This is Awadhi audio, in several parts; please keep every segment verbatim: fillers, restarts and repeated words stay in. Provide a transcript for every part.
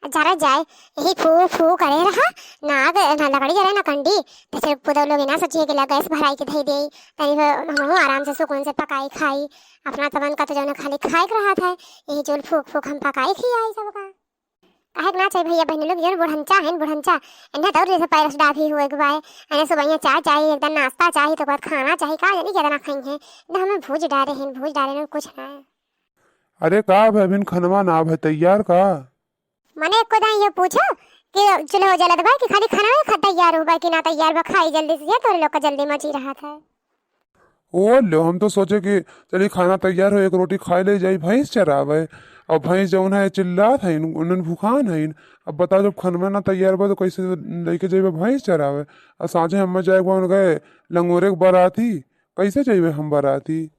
जरा जाए, यही फू फू करे रहा, ना आग, ना लकड़ी जरे, ना कंडी। तो फिर पुतौ लोग ना सोचिए कि ला गैस भराई के धई देई, तनी हो हमहू आराम से सुकून से पकाई खाई। अपना तबन का तो जौन खाली खाए के रहत है, यही चूल फूक फूक हम पकाई खियाई सबका। काहे के ना चाही भैया बहिनी लोग, जौन बुढ़ंचा है, बुढ़ंचा, इन्हें तो और जैसे पैरस डाभी हुए के बाय, इन्हें सुबह चाय चाही, एक दिन नाश्ता चाही, तो बाद खाना चाही, का जानी कितना खाई है, इन्हें हमें भूज डारे हैं, भूज डारे हैं, कुछ ना है। अरे का भै, अभिन खनवा ना भै तैयार का? मने एको दाई ये पूछो कि चूल्हो जलत बा कि खाली खाना खा तैयार हो बा कि ना तैयार बा, खाई जल्दी से, ये तोरे लोग का जल्दी मची रहत है। ओ लो, हम तो सोचे कि चली खाना तैयार हो, एक रोटी खाई ले जाई भैंस चरावे। और भैंस जौन है चिल्लात है, उन्हन भूखान है। अब बताओ, जब खनवा ना तैयार बा तो कैसे लेके जाइबे भैंस चरावे? और साँझे हम जाए बा उनके लंगोरे के बाराती, कैसे जाइबे हम बाराती?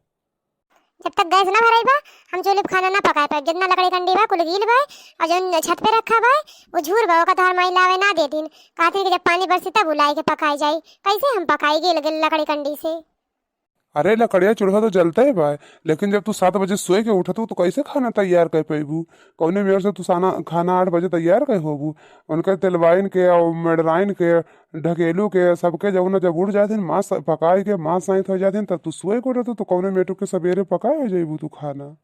जब तक गैस ना भराई बा, हम चूल्हे पे खाना ना पकाए पाए। जितना लकड़ी कंडी बा, कुल गील बा, और जौन छत पे रखा बा, वो झूर बा, ओका तोहार माई लावे ना देतीन। कहतीन कि जब पानी बरसी तब उलाई के पकाई जाई। कैसे हम पकाई गील गील लकड़ी कंडी से? अरे लकड़िया चूल्हा तो जलते ही बा, लेकिन जब तू सात बजे सोए के उठत हो तो कैसे खाना तैयार कर पैबू? कौने मेर से तू साना, खाना आठ बजे तैयार कर होबू? उनके तेलवाइन के और मेड़राइन के ढकेलू के सबके जौन जब उठ जाथिन, माँ स-, पकाई के माँ साइत हो जाथिन, तब तू सोए के उठत हो, तो कौने मेटू के सबेरे पकाए हो जाइबू तू खाना?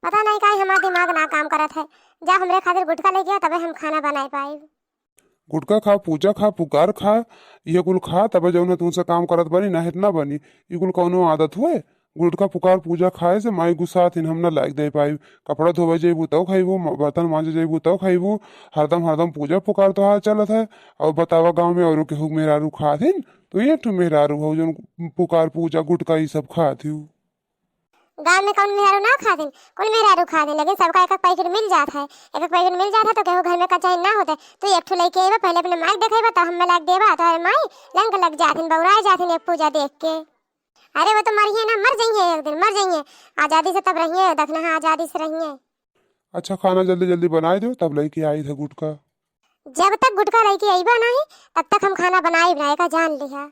पता नहीं काहे हमार दिमाग ना काम करत है। जा हमरे खातिर गुटखा लेके आ, तबे हम खाना बनाए पाइब। गुटखा खा, पूजा खा, पुकार खा, ये कुल खा, तबे जौन है तुमसे काम करत बनी, ना हेतना बनी। ये कुल कौनो आदत हुए? गुटखा पुकार पूजा खाए से माई गुस्साथिन, हम ना लायक दे पाइब। कपड़ा धोवे जइबू तब खइबू, म-, बर्तन मांजे जइबू तब खइबू, हरदम हरदम पूजा पुकार तोहार चलत है। और बतावा गाँव में औरो केहू मेहरारू खाथिन? तू एक ठो मेहरारू हो जौन पुकार पूजा गुटखा ई सब खात हू। गाँव में कौन मेहरारू ना खाथिन, कुल मेहरारू खाथिन, लेकिन सबका एक एक पैकेट मिल जात है। एक एक पैकेट मिल जात है तो केहू घर में कचाइन ना होते। तू एक ठो लेके अइबा, पहले अपने माई के देखेबा, तब हमें लायक देबा। तोहरे माई लंग लग जाथिन, बौराए जाथिन एक पूजा देख के। अरे वो तो मरिए ना, मर जइहे एक दिन, मर जइहे। आजादी से तब रहिए, देखना है आजादी से रहिए। अच्छा, खाना जल्दी जल्दी बनाए दो, तब लेके आई थे गुटखा। जब तक गुटखा लेके अइबा नहीं, तब तक हम खाना बनाइब ना, एका जान लिहा।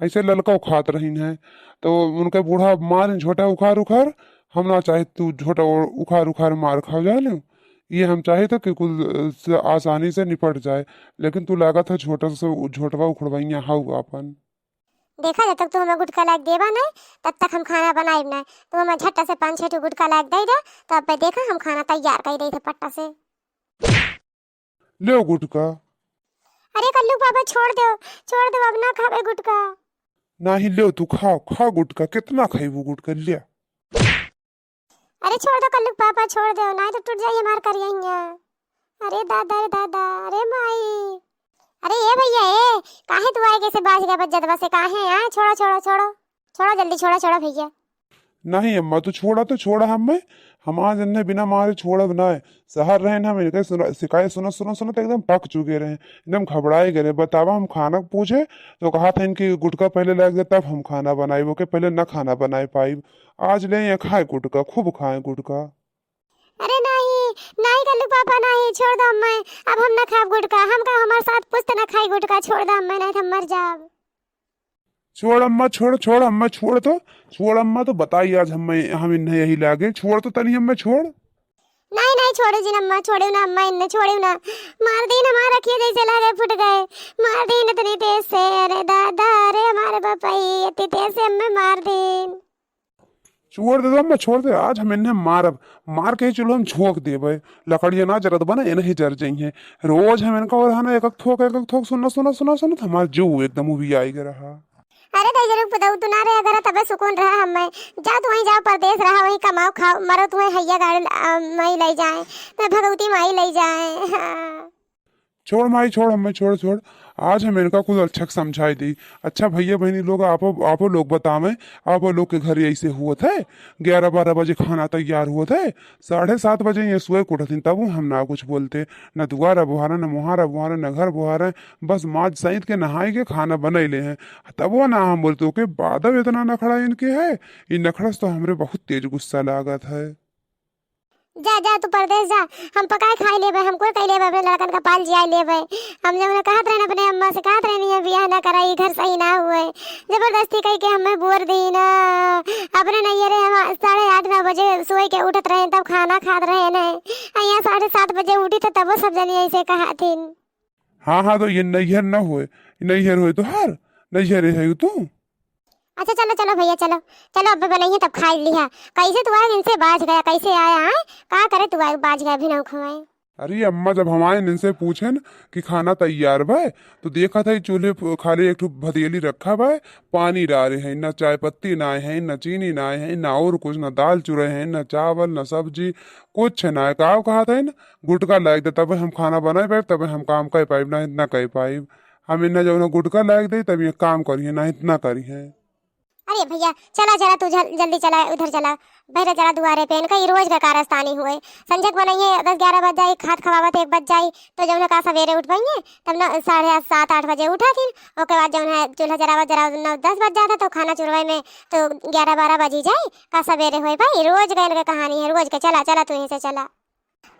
ऐसे ललका खात रहीन है, तो उनके बूढ़ा मारिन झोटा उखार उखार। हम ना चाहे तू झोटा उ-, उखार उखार मार खाओ जाने। ये हम चाहे तो कि कुल, अ, से आसानी से निपट जाए, लेकिन तू लागत है झोटा से उ-, झोटवा उखड़वैया हाउ आपन। देखा, जब तक तू हमें गुटखा लायक देबा नहीं, तब तक हम खाना बनाइब नहीं। तू हमें झट्टा से पाँच छह ठो गुटखा लायक दे दे, तब पे देखा हम खाना तैयार कर दे थे पट्टा से। ले गुटखा। अरे कल्लू बाबा, छोड़ दो, छोड़ दो, अब ना खाबे गुटखा। नाही, ले तू खा, खा गुटखा, कितना खाइबू गुटखा, ले। अरे छोड़ दो कल्लू बाबा, छोड़ दो, नाही तो टूट जाई हमार करिया। अरे दादा, अरे दादा, अरे माई। अरे ए भैया, ए, काहे तू आए कैसे बाज गया बज्जतवा से, काहे आए? छोड़ो, छोड़ो, छोड़ो। छोड़ो जल्दी, छोड़ो, छोड़ो भैया। नहीं अम्मा, तू छोड़ा तो छोड़ा हमें। हम आज इन्हें बिना मारे छोड़ब ना। शहर रहे ना, हम इनके सुना-, शिकायत सुनत, सुनत, सुनत एकदम पक चुके रहे, एकदम घबराए गए रहे। बतावा, हम खाना पूछे तो कहा था इनकी गुटखा पहले लाग जाए तब हम खाना बनाए, ओके पहले ना खाना बनाए पाइब। आज ले ये खाए गुटखा, खूब खाए गुटखा। अरे नहीं, नहीं कल्लू पापा, नहीं, छोड़ दो हमें। अब हम ना खाब गुटखा, हम का हमार सात पुस्त ना खाई गुटखा, छोड़ दो हमें, नहीं तो हम मर जाब। छोड़ अम्मा, छोड़, छोड़ अम्मा, छोड़ तो, छोड़ अम्मा तो बताई आज हम, हम इन्हें यही लागे, छोड़ तो तनी अम्मा, छोड़। नहीं, नहीं, छोड़े जिन अम्मा, छोड़े ना अम्मा, इन्हें छोड़े ना। मार दीन हमार अखिया जैसे लागे फूट गए, मार दीन इतनी तेज से, अरे दादा, अरे हमारे बपई, इतनी तेज से अम्मा मार दीन। छोड़ दे दो अम्मा, छोड़ दे, आज हम इन्हें मारब, मार के ही चूल्हो हम झोंक देबे। लकड़िया ना जरत बा ना, इन्हें जर जइहें। रोज हम इनका और है ना एक एक थोक, एक एक थोक, सुना, सुना, सुना, सुना, तो हमार जीव एकदम उबियाई के रहा। अरे दाई जरूर पताऊ तू ना रहे घर तबे सुकून रहा हमें। जा तू वहीं जाओ परदेस रहा, वहीं कमाओ खाओ, मरो तू वहीं हैया गाड़ी ल-, आ, माई लई जाए, मैं भगवती माई लई जाए। हाँ। छोड़ माई, छोड़, हमें छोड़, छोड़। आज हम इनका कुछ अच्छा समझाई दी। अच्छा भैया बहनी लोग, आपो, आपो लोग बतावें, आपो लोग के घर ऐसे हुआ था, ग्यारह बारह बजे खाना तैयार हुआ था, साढ़े सात बजे ये सुए के उठथिन, तब हम ना कुछ बोलते, न दुआरा बुहारा, न मुहारा बुहारा, न घर बुहारा, बस माज सैंत के नहाए के खाना बनैले हैं, तबो ना हम बोलते। ओके बादव इतना नखड़ा इनके है, ई नखड़ा से तो हमरे बहुत तेज गुस्सा लागत है। जा जा, जा तू परदेस जा, हम पकाए खाए लेबे, हम कुल कइ लेबे, अपने लड़कन का पाल जियाए लेबे। हम जब उन्हें कहत रहन, अपने अम्मा से कहत रहन, "ये बियाह ना कराई, घर सही ना हुए।" जबरदस्ती कइ के हमें बोर दी ना। अपने नैहरे हम साढ़े आठ, नौ बजे सोए के उठत रहे, तब खाना खात रहे न। आ यहाँ साढ़े सात बजे उठी तो तबो सब जनी ऐसे कहत हिन। हाँ, हाँ, तो ये नैहर ना होए, नैहर होए तोहार, नैहरे है तू। अच्छा, चलो, चलो भइया, चलो, चलो, अब बनाइए, तब खाइ लिहा। कैसे तू आए, इनसे बाझ गया, कैसे आया, हैं? का करे तू आए, बाझ गया, भी ना खवाए। अरे अम्मा, जब हम आए, इनसे पूछेन कि खाना तैयार बा, तो देखत है चूल्हे प-, खाली एक ठो भदेली रखा बा, पानी डारे हैं, ना चाय पत्ती ना है, ना चीनी ना है, ना और कुछ, ना दाल चुरे हैं, ना चावल, ना सब्जी, कुछ ना है। का कहत है ना, गुटका लाइक दे, तबे हम खाना बनाए पाइब, तबे हम काम कर पाइब, ना इतना कर पाइब। हम इन्हें जब ना गुटका लाइक दे, तब ये काम करिए, ना इतना करिए। अरे भइया, चला, चला, तू जल-, जल्दी चला, उधर चला, बहरे चला दुआरे पे। इनका ई रोज का कारस्तानी हुए। संझक बनाइए, दस ग्यारह बज जाई, खात खवावत एक बज जाई, तो जौन है का सवेरे उठ पाइए, तब न साढ़े सात, आठ बजे उठा थी। ओके बाद जौन है चूल्हा जरावत, जरावत नौ, दस बज जाता, तो खाना चुरवे में तो ग्यारह बारह बजी जाई, का सवेरे होए भाई। रोज का इनका कहानी है, रोज का। चला, चला, तू यहीं से चला।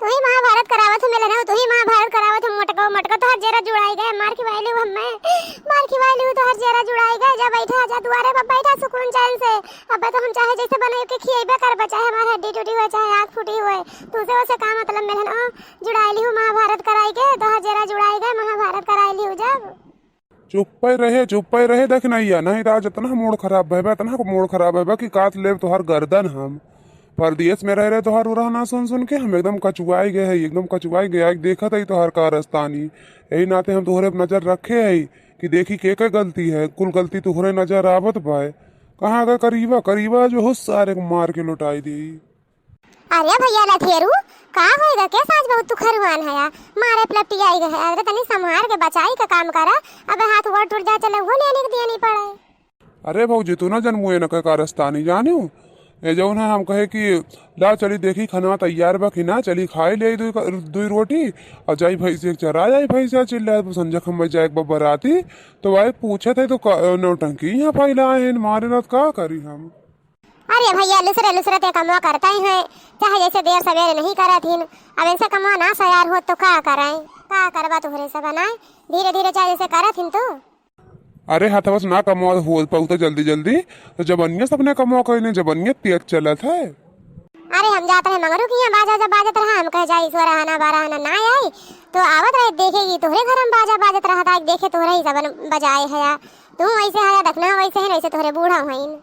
तू ही महाभारत करावत हो, मिलन हो, तू ही महाभारत करावत हो, मोटको, मोटको, तोहर जेरा जुड़ाई गए, मार खिवाई लियो हमें, मार खिवाई लियो, तोहर जेरा जुड़ाई गए। जा बैठा, जा दुआरे पर बैठा सुकून चैन से। अबे तो हम चाहे जैसे बनाई के खिएबे करबे, चाहे हमार हड्डी टूटी हुए, चाहे आँख फूटी हुए, तू से वैसे का मतलब, मिलन हो, जुड़ाई लियो महाभारत कराई के, तोहर जेरा जुड़ाई गए, महाभारत कराई लियो जब। चुप्पे रहे, चुप्पे रहे दखिनैया, नहीं तो आज इतना मूड खराब भइबा, इतना मूड खराब भइबा कि काट लेब तोहार गर्दन हम। परदेस में रह रहे तोहार उ रहना सुन सुन के हम एकदम कचुआई गए है, एकदम कचुआई गए। आज देखत है तोहार कारस्तानी, यही नाते हम तोहरे पे नजर रखे है कि देखी के के गलती है, कुल गलती तोहरे नजर आवत बाय। कहाँ गए करीबा, करीबा जो हो सारे को मार के लुटाई दी। अरे भइया लथेरू, का होइगा? के साँझ बहुत तू खरुआन हया, मारे पलटी आई गए। अरे तनी संभार के बचाई के काम करा, अबे हाथ गोड़ टूट जाए, चले वो लेने के दिया नहीं पड़े। अरे भौजी, तू ना जनमुए न के कारस्तानी जानियो। ए जौन है हम कहे कि ला चली देखी खनवा तैयार बा कि ना, चली खाई ले दुई, दुई रोटी और जाई भैंसिया के चरा जाई, भैंसिया चिल्ला संझक हम जाए एक बार बराती, तो भाई पूछत है तो का-, नौटंकी यहाँ फैला है, मारे ना तो का करी हम। अरे भइया, लुसरे लुसरे ते कमवा करता ही है, चाहे जैसे देर सवेरे नहीं करत हिन। अब इनसे कमवा ना सयार होत तो का कराएं, का करबा तोहरे से बनाए, धीरे धीरे चाहे जैसे करत हिन तू। अरे हथवा से ना कमवा हो पाउता जल्दी जल्दी, तो जबनिया से अपने कमवा कइने, जबनिया तेज चलत है। अरे हम जात रहे मंगरू के यहाँ, बाजा जब बाजत रहा, हम कहे जाई सोरह आना बारह आना ना आई, तो आवत रहे देखे कि तोहरे घर में बाजा बाजत रहा था, देखे तोहरे ही सबन बजाए है, तू वैसे है दखना वैसे है, वैसे तोहरे बूढ़ा होइन।